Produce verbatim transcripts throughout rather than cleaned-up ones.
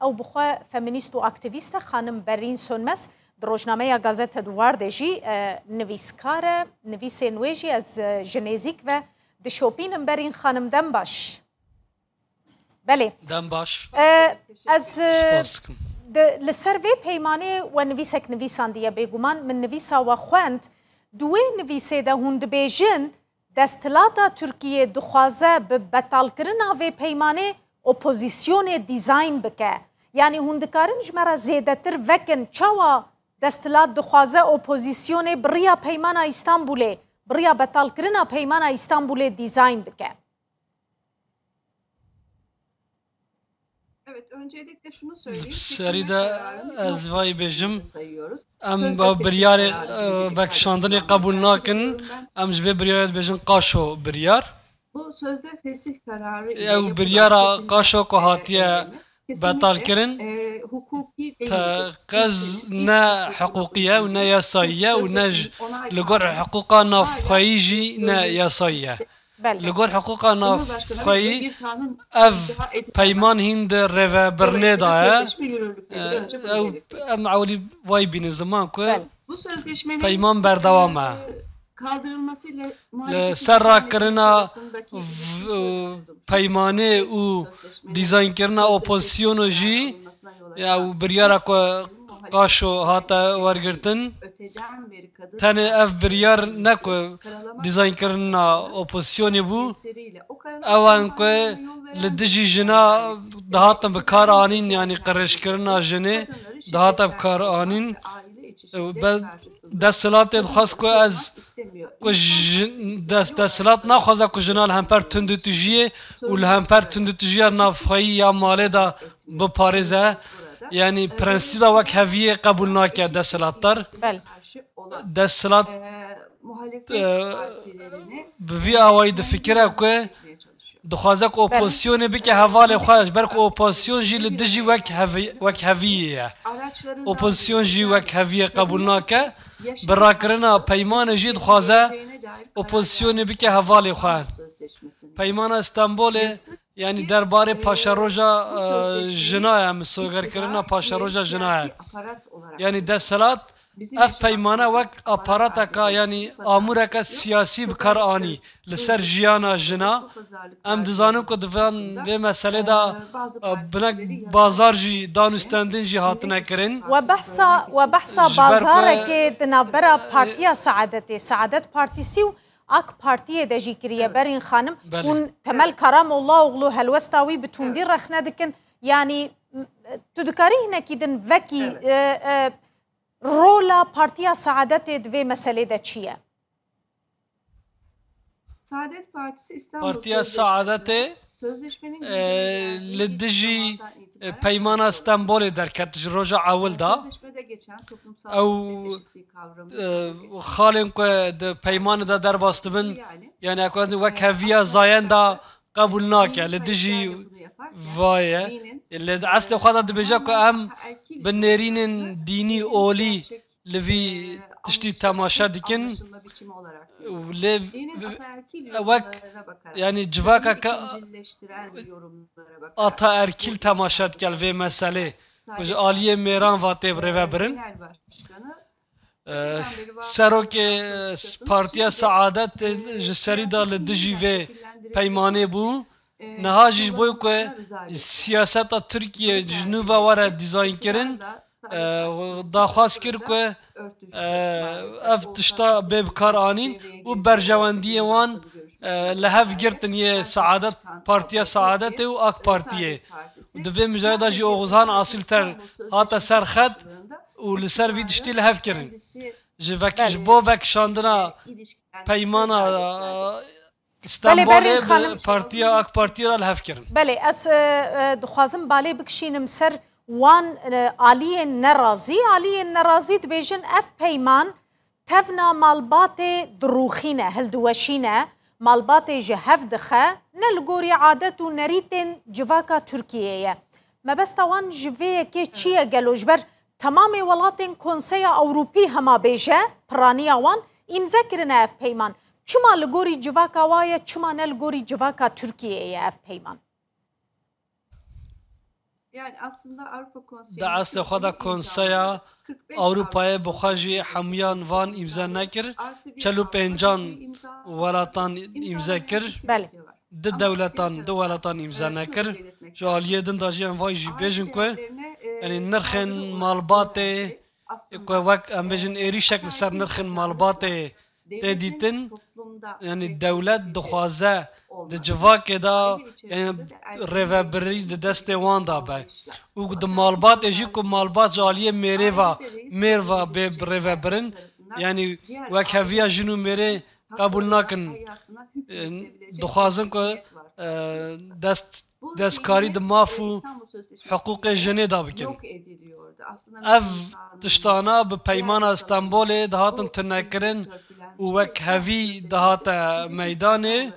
Ew bi xwe feminîst û aktîvîst e. Xanim Berîn Sönmez di rojnameya Gazete Duvar de jî, e, nivîskar e. Nivîsên wê jî ez, e, ji nêzîk ve dişopînim. Berîn xanim, dem baş. Belê. Dem baş. E, ez, e, Spas dikim. Di, li ser vê peymanê we nivîsek nivîsandiye bêguman. Min nivîsa we xwend. Di wê nivîsê de hûn dibêjin, desthilata Tirkiyê dixwaze bi betalkirina vê peymanê opozîsyonê dîzayn bike. Yanî hûn dikarin ji me re zêdetir vekin çawa desthilat dixwaze opozîsyonê bi riya Peymana Îstanbulê, bi riya betalkirina Peymana Îstanbulê dîzayn bike? Evet, öncelikle şunu söyleyeyim, Bi serî hükümet de kararını ez vayî bêjim, sayıyoruz. Em Sözde ew seçim biryarê, kararı e, gibi bir vekşandinê kararı qebûl nakin. Katılıyorum ben. Em ji vê biryarê dibêjin qaşo biryar. Bu sözde fesih kararı ile Ew yapılan biryara seçimler qaşo ku hatiye eylemi kesinlikle, betal kirin, e, hukuki te değildir. Qez Kimsenin ne hiçbir hiqûqî ye û ne yasayî ye û ne ji, sözleşmenin onay li gor kararı hiqûqa hala navxweyî jî ne sözleşmenin yasayî ye. Belê. Li gor hiqûqa navxweyî ev peyman hîn di rêvebirnê de ye. Ew, em ewilî vay bînin ziman ku peyman berdewam e. Li ser rakirina v-, peymanê û dîzaynkirina opozîsyonê jî, ya, û biryara ku qaşo hate wergirtin, tenê ev biryar ne ku dîzaynkirina opozîsyonê bû, ew in ku li dijî jina dihatin bi kar anîn, yanî qirêjkirina jinê dihate bi kar anîn. Be-, desthilatê dixwest ku ez, ku ji-, dest-, desthilat naxwaze ku jina li hemper tundûtûjiyê û li hemper tundûtûjiya navxweyî ya malê de biparêze. Yanî prensîba wekheviyê qebûl nake desthilatdar. Belê. Desthilat, e, bi vî awayî difikire ku dixwaze ku Belê. Opozîsyonê bike hevalê xwe, ji ber ku opozîsyon jî li dijî wekhevî-, wekheviyê ye. Opozîsyon jî wekheviyê qebûl nake. Bi rakirina peymanê jî dixwaze opozîsyonê bike hevalê xwe. Peymana Stenbolê, yanî derbarê paşeroja, e, jina ye, misogerkirina paşeroja jina ye. Yanî desthilat ev peymane wek aparateka, yanî amûreke siyasî bi kar anî li ser jiyana jina. Em dizanin ku di van, vê meselê de, e, binek bazar jî, danûstendin jî hatine kirin. We behsa, we behsa Ji ber ku bazarekê di navbera Partiya Saadetê, Saadet Partisi û AK Partiyê de jî kiriye, Berîn xanim. Belê. Hûn Temel Karamollaoglu helwesta wî bi tundî rexne dikin. Yanî, m-, tu dikarî hinekî din vekî, e, e, rola Partiya Saadetê di vê meselê de çi ye? Saadet Partisi İstanbul Partiya Sözleşmesi Saadetê, sözleşmenin e, güncel ilan li dijî, e, Peymana Stenbolê derket ji roja ewil de. Sözleşmede geçen toplumsal Ew, cinsiyet eşitliği kavramı e, xalên ku di peymanê de derbas dibin, yani, yani, wek heviya zayenda qebûl nake, li dijî va ye. Li eslê xwe de dibêje ku em bi nêrînên dînî olî li vî tiştî temaşe dikin. Û lê wek, yanî civakeke ataerkîl temaşe dike li vê meselê. Ku ji aliyê mêran ve tê birêvebirin. Eh, serokê Partiya Saadet ji serî de li dijî vê peymanê bû. Niha jî ji bo ku siyaseta Tirkiye ji nû ve were dîzaynkirin, eh, daxwaz kir ku, eh, ev tişta bê bi kar anîn û berjewendiyê wan, eh, li hev girtin yê Saadet, Partiya Saadetê û AK Partiyê. Di vê mijarê de jî Oğuzhan Asilter hate ser xet û li ser vî tiştî li hev kirin. Ji vek-, Belê. Ji bo vekişandina peymana, e, Belê, Stenbolê Berîn bi xanim. Partiya AK Partiyê re li hev kirin. Belê, ez, e, e, dixwazim balê bikişînim ser wan, e, aliyên nerazî. Aliyên nerazî dibêjin ev peyman tevna malbatê dirûxîne, hildiweşîne, malbatê ji hev dixe, ne li gorî adet û nerîtên civaka Tirkiyê ye. Mebesta wan ji vê yekê çi ye gelo? Ji ber temamê welatên Konseya Ewropî hema bêje, piraniya wan îmze kirine ev peyman. Çima li gorî civaka wa ye, çima ne li gorî civaka Tirkiyê ye ev peyman? Di eslê xwe de Konseya Ewropayê bi xwe jî hemûyan van îmze nekir, çel û pêncan welatan îmze kir. Belê. Di dewletan, di welatan îmze nekir. Ji aliyê din de jî em vay jî bêjin ku, yanî nirxên malbatê ku wek em bêjin êrîşek li ser nirxên malbatê tê dîtin, yanî dewlet dixwaze di civakê de, yanî rêvebirî di destê wan de be. Û di malbatê jî ku malbat ji aliyê mêrê ve, mêr ve bê rêvebirin, yanî wekheviya jin û mêrê qebûl nakin. E, dixwazin ku, e, dest, destkarî di maf û hiqûqê jinê de bikin. Ev tiştana bi Peymana Stenbolê dihatin tunekirin û wekhevî dihate meydanê.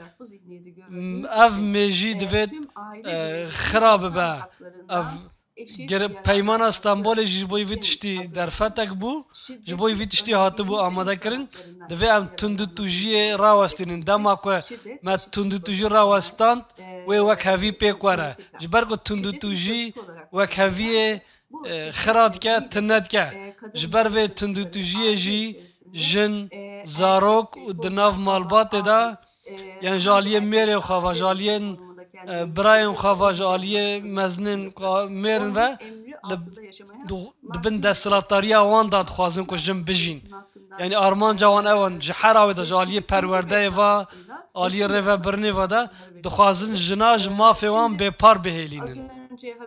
M-, ev mêjî divêt, e, xira bibe. Ev gere-, Peymana Stenbolê jî ji bo vî tiştî derfetek bû, ji bo vî tiştî hatibû amadekirin. Divê em tundûtûjiyê rawestînin. Dema ku me tundûtûjî rawestand, wê wekhevî pêk were. Ji ber ku tundûtûjî wekheviyê, e, xira dike, tune dike. Ji ber vê tundûtûjiyê jî jin, zarok û di nav malbatê de, yan ji aliyê mêrê xwe ve, ji aliyên, e, birayên xwe ve, ji aliyê mezinên xwe mêrin ve li, di bin desthilatdariya wan de dixwazin ku jin bijîn. Yanî armanca wan ew in, ji hera wê de ji aliyê perwerdeyê ve, aliyê rêvebirinê ve de dixwazin jina ji mafê wan bêpar bihêlînin.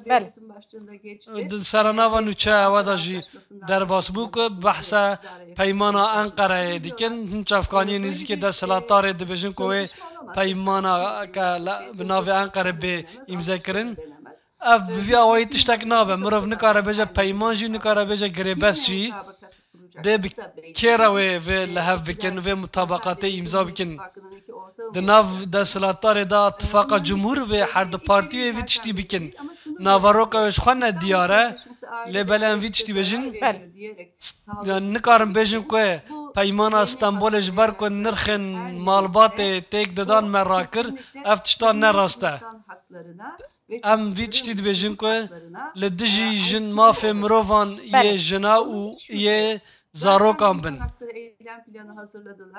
Belê. Di seranava nûçeya we de jî derbas bû ku behsa Peymana Enqereyê dikin. Hin çavkaniyên nêzîkê desthilatdarê dibêjin ku wê peymana ke le-, bi navê Enqere bê îmzekirin. Ev bi vî awayî tiştek nabe. Mirov nikare bêje peyman jî, nikare bêje girêbest jî. Dê bi kê re wê vê li hev bikin, vê mutabaqatê îmza bikin? Di nav desthilatdarê de tifaqa cumhur vê her du partî wê vî tiştî bikin. Naveroka wê ji xwe ne diyar e, lê belê em vî tiştî bêjin. Belê. S-, yani nikarin bêjin ku Peymana Stenbolê ji ber ku nirxên malbatê têk didan me rakir, ev tişta ne rast e. Em vî tiştî dibêjin ku li dijî jin mafê mirovan yê jina û yê zarokan bin.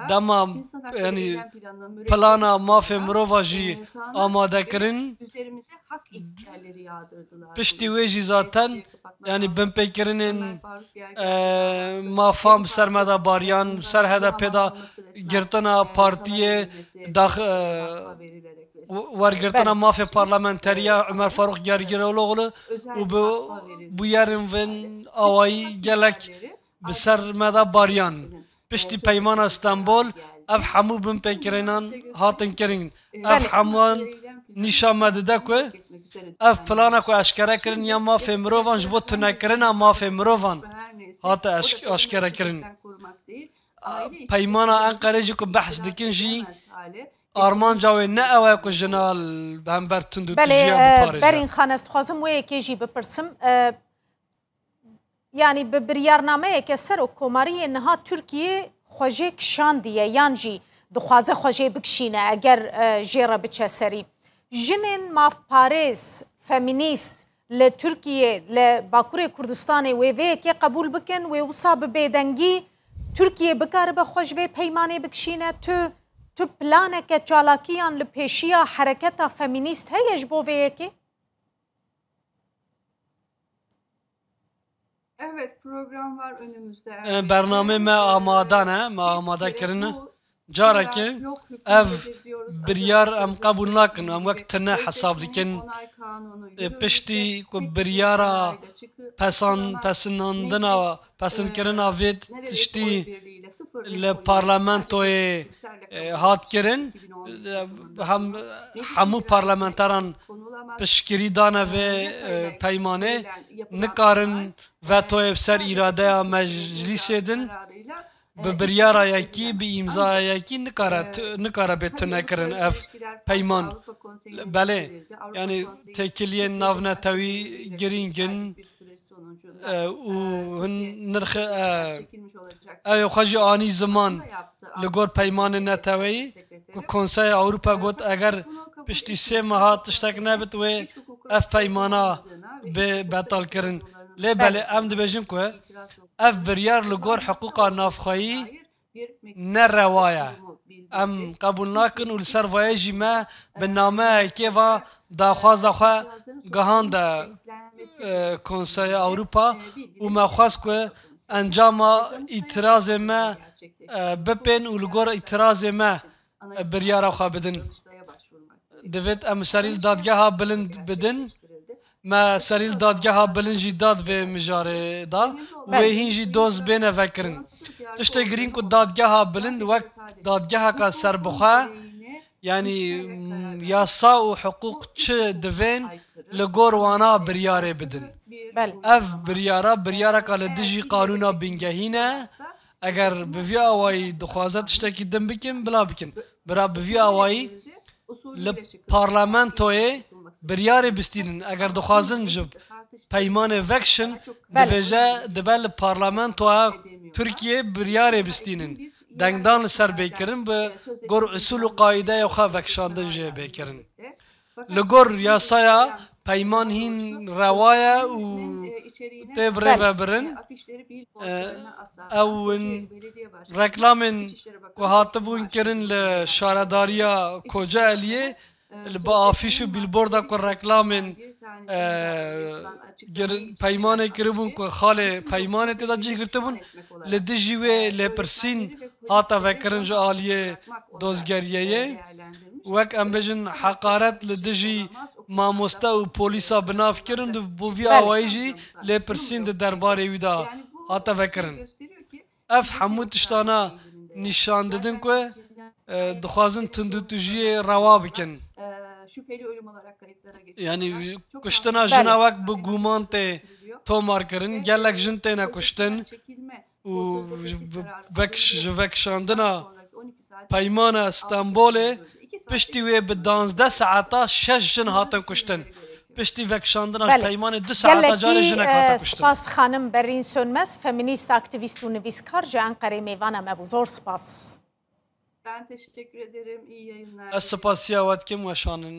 Dema, yanî, plana mafê mirova jî amade kirin, piştî wê jî zaten, yanî, binpêkirinên, e, mafan bi ser me de bariyan, bi ser H D P de girtina partiyê dax-, e, wergirtina mafê parlamenteriya Ömer Faruk Gergeroglu û bi bûyerên vin awayî gelek bi ser me de bariyan. Piştî Peymana Stenbol ev hemû binpêkirinan hatin kirin. Ev hemûyan nîşan me dide ku ev plana ku eşkere kirin ya mafê mirovan ji bo tunekirina mafê mirovan hate eş-, aşkere kirin. Peymana Enqerê jî ku behs dikin jî armanca wê ne ew e ku jina li hember tund û Belê, tijiya e, biparêze. Berîn Xan, ez dixwazim wê yekê jî bipirsim. E, yanî bi biryarnameyeke Serokkomariyê niha Tirkiye xwe jê kişandiye yan jî dixwaze xwe jê bikişîne eger, e, jê re biçe serî. Jinên mafparêz, femînîst li Tirkiye, li Bakurê Kurdistanê wê vê yekê qebûl bikin, wê wisa bi bêdengî Tirkiye bikaribe xwe ji vê peymanê bikişîne? Tu, tu planeke çalakiyan li pêşiya hereketa femînîst heye ji bo vê yekê? E, bernamê me amade ne, me amade kirine. Careke ev biryar em qebûl nakin, em wek tune hesab dikin. E, piştî ku biryara pesan-, pesinandina, pesindkirina vê tiştî li parlamentoyê, e, hat kirin, e, hem, hemû parlamenteran piştgirî dane vê, e, peymanê, nikarin vetoyê bi ser îradeya meclîsê din, bi biryara yekî, bi îmzaya yekî nikare tu-, nikare bê tunekirin ev peyman. Belê, yanî têkiliyên navnetewî girîng in, e, û hin nirxi, e, ew ê xwe jî anî ziman li gor peymanên neteweyî ku Konseya Ewropa got eger piştî sê meha tiştek nebit wê ev peymana bê betalkirin. Lê belê em dibêjin ku ev biryar li gor hiqûqa navxweyî ne rewa ye. Em qebûl nakin û li ser vayê jî me bi nameyekê va daxwaza xwe gihande, e, Konseya Ewropa û me xwest ku encama îtirazê me, e, bipên û li gor îtirazê me, e, biryara xwe bidin. Divêt em serî li dadgeha bilind bidin. Me serî li dadgeha bilind jî dad vê mijarê da. Wê hîn jî doz bêne vekirin. Tiştê girîng ku dadgeha bilind wek dadgeheka serbixwe, yanî, m, yasa û hiqûq çi divên li gor wana biryarê bidin. Belê. Ev biryara, biryareka li dijî qanûna bingehî ne. Eger bi vî awayî dixwaze tiştekî din bikin, bila bikin. Bira bi vî awayî li parlamentoyê biryarê bistînin. Eger dixwazin ji peymanê vekişin, Belê. Dibêje dibe li parlamentoya Tirkiyê biryarê bistînin. Dengdan li ser bê kirin, bi gor usul û qaîdeya xwe vekişandin jê bê kirin. Li gor yasaya peyman hîn rewa ye û tê birêvebirin. Belê. Ew in reklamên ku hatibûn kirin li şaredariya Kocaeliyê, li bi afîş û bîlborda ku reklamên, e, gir-, peymanê kiribûn ku xalê peymanê tê de cih girtibûn, li dijî wê lêpirsîn hate vekirin ji aliyê dozgeriyeyê. Wek em bêjin heqaret li dijî mamoste û polîsa bi nav kirin, di bo vî Belê. Awayî jî lêpirsîn di derbarê wî de hate vekirin. Ev hemû tiştana nîşan didin ku, e, dixwazin tundûtûjiyê rewa bikin. Yanî kuştina jina Belê. Wek bi guman tê tomar kirin. Gelek jin têne kuştin û ji vek-, ji vekişandina peymana Stenbolê piştî wê bi danzdeh saeta şeş jin hatin kuştin. Piştî vekişandina Belê. Peymanê du saeta carê Gelekî, jinek hate e, kuştin. Spas xanim Berrîn Sönmez, feminîst, aktîvîst û nivîskar ji Enqerê mêvana me bû. Zor spas. Ben teşekkür ederim. İyi yayınlar. Ez spasiya we dikim, weşanin.